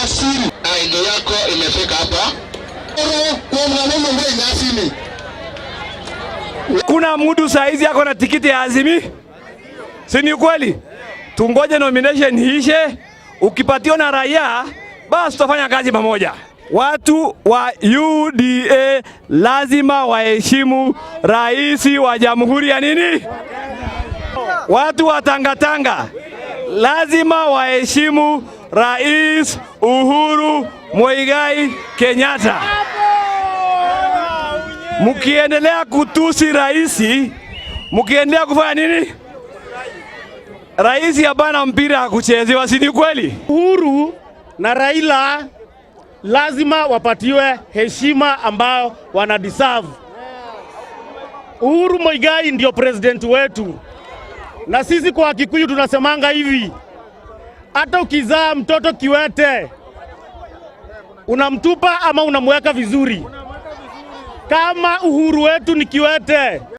Nyasini. ID yako imefika hapa. Nyasini. Kuna mtu saizi ako na tikiti ya Azimio, si ni kweli? Tungoje nomination iishe, ukipatiwa na raia basi tutafanya kazi pamoja. Watu wa UDA lazima waheshimu rais wa jamhuri ya nini? Watu wa Tangatanga lazima waheshimu Rais Uhuru Muigai Kenyatta. Mkiendelea kutusi rais, mkiendelea kufanya nini? Rais hapana mpira ya kuchezewa, si ni kweli? Uhuru na Raila lazima wapatiwe heshima ambayo wana deserve. Uhuru Muigai ndio president wetu, na sisi kwa Kikuyu tunasemanga hivi, hata ukizaa mtoto kiwete unamtupa ama unamweka vizuri. Kama Uhuru wetu ni kiwete.